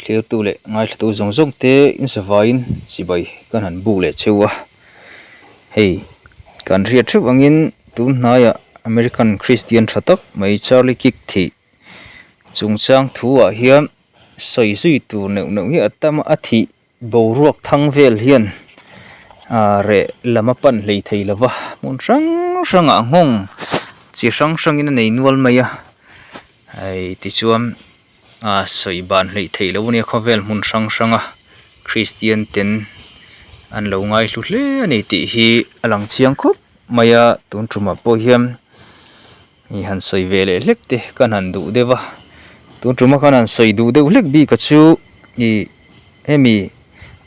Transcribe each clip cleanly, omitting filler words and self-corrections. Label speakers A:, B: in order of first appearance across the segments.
A: Thlirtu leh ngaithlatu zawng zawng te insavaiin chibai kan han buk leh cheu a. Hei kan hriat theuh angin tun hnaiah American Christian tha tak mai Charlie Kirk thih chungchang thu ah hian sawi zui tur neuh neuh hi a tam a, a thih boruak thang vel hian ah reh lam a pan hlei thei lo va hmun hrang hrangah nghawng chi hrang hrangin a nei nual mai a hei tichuan ah sawi ban hleih theih loh a nia khawvel hmun hrang hranga Kristian ten an lo ngai hlu hle a ni tih hi a lang chiang khawp mai a tun tumah pawh hian. Hei han sawi ve leh hlek te kan han duh deuh a, tun tuma khan han sawi duh deuh hlek bik a chu ih hemi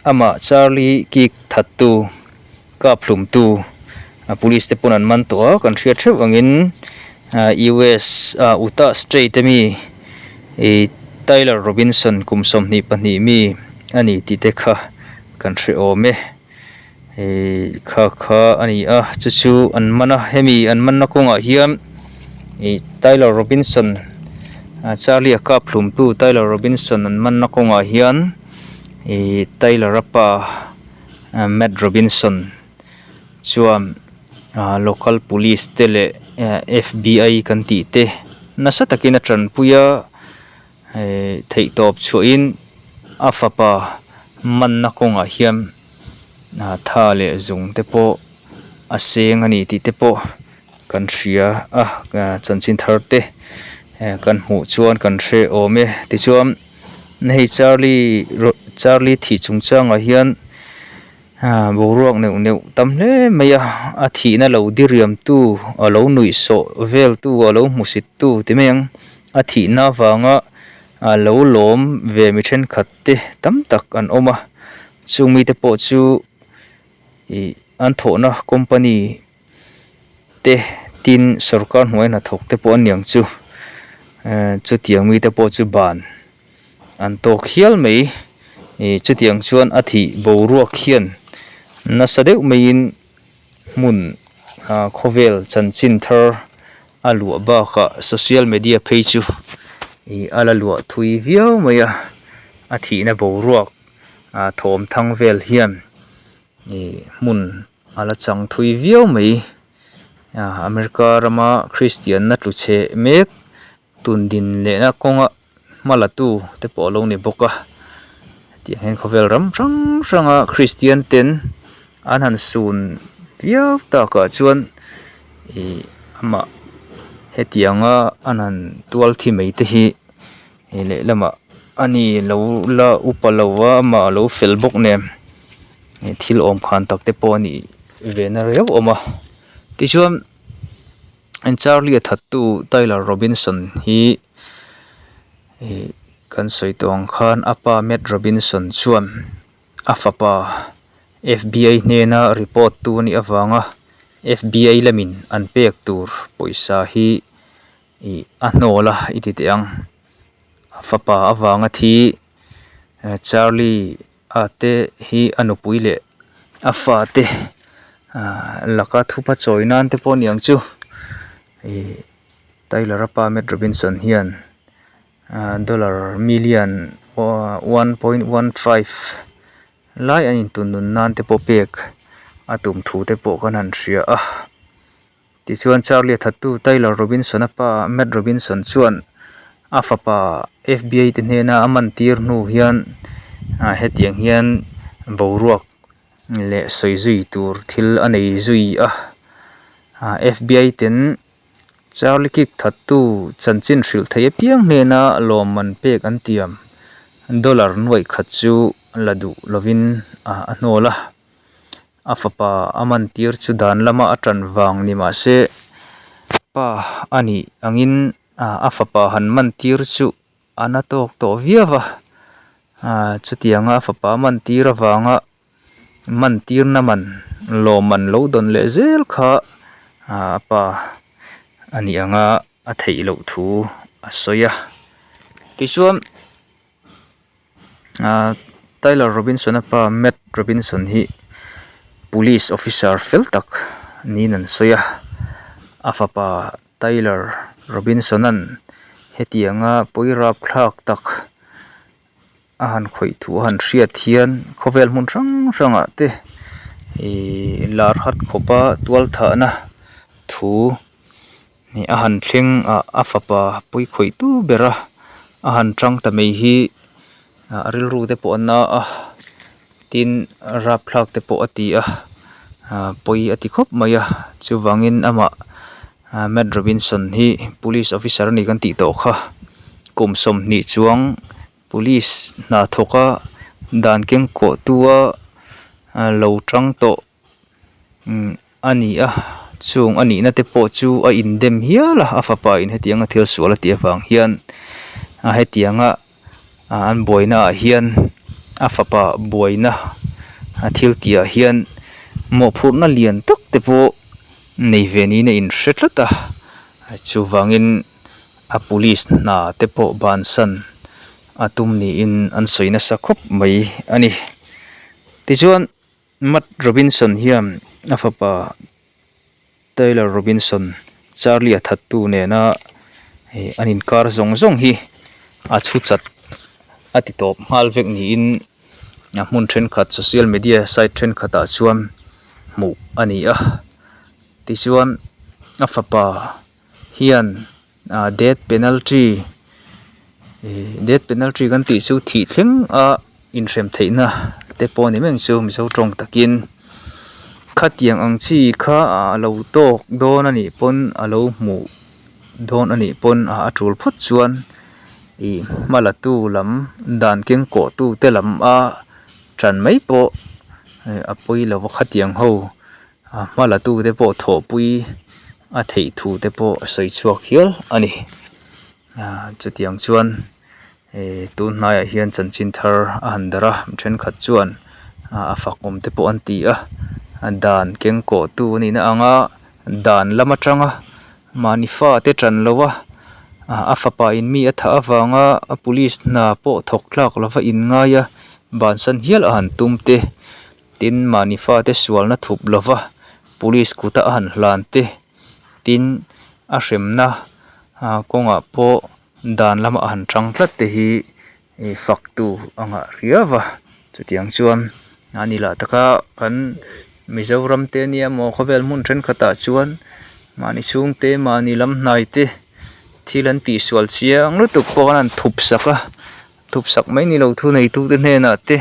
A: amah Charlie Kirk thattu kap hlumtu a police te pawn an man tawh a kan hriat theuh angin ah US ah Utah state ami ih Tyler Robinson kum 22 mi a ni tih te kha kan hre awm e. Hei kha kha a ni a chu chu an man a hemi an manna kawngah hian ih Tyler Robinson ah Charlie a kap hlum tu Tyler Robinson an manna kawngah hian ih Tyler a pa Matt Robinson chuan ah local police te leh F_B_I kan tih te nasa takin a tanpui a. Hei theihtawp chhuahin a fapa manna kawngah hian tha leh zung te pawh a seng a ni tih te pawh kan hria a chanchin thar te kan hmuh chuan kan hre awm e tichuan hei Charlie Charlie thih chungchangah hian boruak neuh neuh tam hle mai a a thihna lo diriam tu a lo nuih sawh vel tu a lo hmusit tu ti mai ang. A thihna avanga a lo lawm ve mi thenkhat te tam tak an awm a chung mite pawh chu ih an thawhna company te tin sawrkar hnuai hnathawk te pawh aniang chu ehh chutiang mite pawh chu ban an tawk hial mai ih chutiang chuan a thih boruak hian nasa deuh maiin. Hmun ah khawvel chanchin thar a luah bakah social media phei chu ih a la luah thui viau mai a a thihna boruak ah thawm thang vel hian ih hmun a la chang thui viau mai ah America rama Christian na tlu chhe mek tun din lehna kawnga hma la tu te pawh a lo ni bawk a tiang hian khawvel ram hrang hrang a Christian ten an han sun viau takah chuan ih amah hetianga an han tual thi mai te hi hei lehlamah a ni lo la upa lo a amah a lo fel bawk nen thil awm khan tak te pawh a nih ve na riau awm a tichuan. Charlie a thattu Tyler Robinson hi ih kan sawi tawh ang khan a pa Matt Robinson chuan a fapa F_B_I hnena report tu anih avanga F_B_I lamin an pek tur pawisa hi ih a hnawl a i ti teh ang a fapa avanga thi Charlie. A te hi a nupui leh a fa te ahh laka thupa chawi nan te pawh a ni ang chu ihh Tyler a pa Matt Robinson hian ahh dollar million 1.15 lai an intun nun nan te pawh pek a tum thu te pawh kan han hria a. Tichuan Charlie a thattu Tyler Robinson a pa Matt Robinson chuan a fapa FBI te hnena a man tir hnu hian ah hetiang hian boruak leh sawi zui tur thil a nei zui a. Ah FBI ten Charlie Kirk thattu chanchin hrilh thei apiang hnena lawmman pek an tiam dollar nuaih khat chu la duh lovin a hnawl a. A fapa a man tir chu dan lama a tan vang ni mah se pa a nih angin a fapa han man tir chu a na tawk tawh viau a ah chutianga a fapa a man tir avanga man tirna man lawmman lo dawn leh zel kha ah a pa a nih anga a theih loh thu a sawi a tichuan. Ahh Tyler Robinson a pa Matt Robinson hi police officer fel tak niin an sawi a a fapa Tyler Robinson an hetianga pawi rapthlak tak. a han khawih thu a han hriat hian khawvel hmun hrang hrangah te ihh lar hat khawpa tual thahna thu a han thleng a a fapa pawi khawih tu bera a han tang ta mai hi a rilru te pawh a na a tin rapthlak te pawh a ti a ah pawi a ti khawp mai a chuvangin amah Matt Robinson hi police officer a ni kan tih tawh kha kum 20 chuang police hna thawk a dan keng kawh tu a lo tang tawh a ni a chung a nihna te pawh chu a indem hial a a fapa in hetianga thil sual a tih avang hian a hetianga an buaina ah hian a fapa buaina a thil tih ah hian mawhphurhna lian tak te pawh nei ve niin a inhre tlat a chuvangin a police hna te pawh bansan a tum niin an sawi nasa khawp mai a ni tichuan. Matt Robinson hian a fapa Tyler Robinson, Charlie a thattu nena an inkar zawng zawng hi a chhu chat a ti tawp nghal vek niin a hmun thenkhat social media site thenkhatah chuan hmuh a ni a. Tichuan a fapa hian death penalty death penalty kan tih chu thih thleng a inhrem theihna te pawh a ni mai ang chu mizo tawng takin khatiang ang chi kha a lo tawk dawn a nih pawn a lo hmuh dawn a nih pawn a tul phawt chuan ih hma la tu lam dan keng kawh tu te lam a tan mai pawh a pawi lo va khatiang ho. A hma la tu te pawh thawhpui a theih thu te pawh a sawi chhuak hial a ni ah chutiang chuan eh tun hnaiah hian chanchin thar a han darh a thenkhat chuan a fak awm te pawh an ti a dan keng kawh tu a nihna ang a dan lam atanga mahni fa te tan lo a a fapa in mi a thah avanga a police hna pawh thawk tlak lova inngai a bansan hial a han tum te. Tin, mahni fate sualna thup lova police kuta a han hlan te, tin, a hremna kawngah pawh dan lama a han tang tlat te hi faktu a ngah riau a. Chutiang chuan a ni lah taka kan Mizoram te ania maw khawvel hmun thenkhatah chuan mahni chhungte mahni lam hnai te thil an tihsual chiang lutuk pawh an han thup sak a, thup sak mai ni lo thuneitute hnenah te.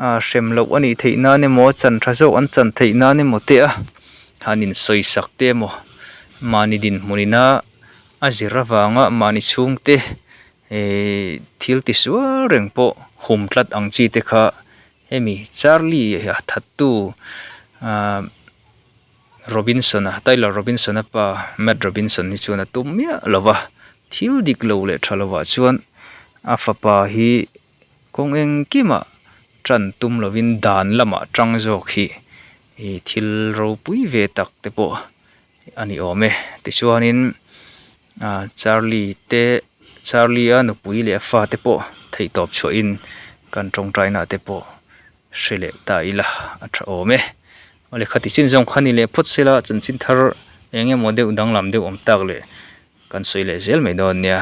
A: Ah hrem loh a nih theih nan emaw chan tha zawk an chan theih nan emaw te a han in sawi sak te emaw mahni dinhmun ina a zir avanga mahni chhungte ehh thil ti sual reng pawh hum tlat ang chi te kha hemi Charlie a thattu ah Robinson-a Tyler Robinson-a pa Matt Robinson hi chuan a tum miah lo va thil dik lo leh tha lovah chuan a fapa hi. Kawng engkimah tan tum lovin dan lamah tang zawk hi ih thil ropui ve tak te pawh a ni awm e. Tichuanin ah Charlie te Charlie a nupui leh a fate pawh theihtawp chhuahin kan tawngtaina te pawh hre leh ta ila a tha awm e. Awle khati chin zawng kha ni leh phawt sela chanchin thar eng emaw deuh danglam deuh awm tak leh kan sawi leh zel mai dawn nia.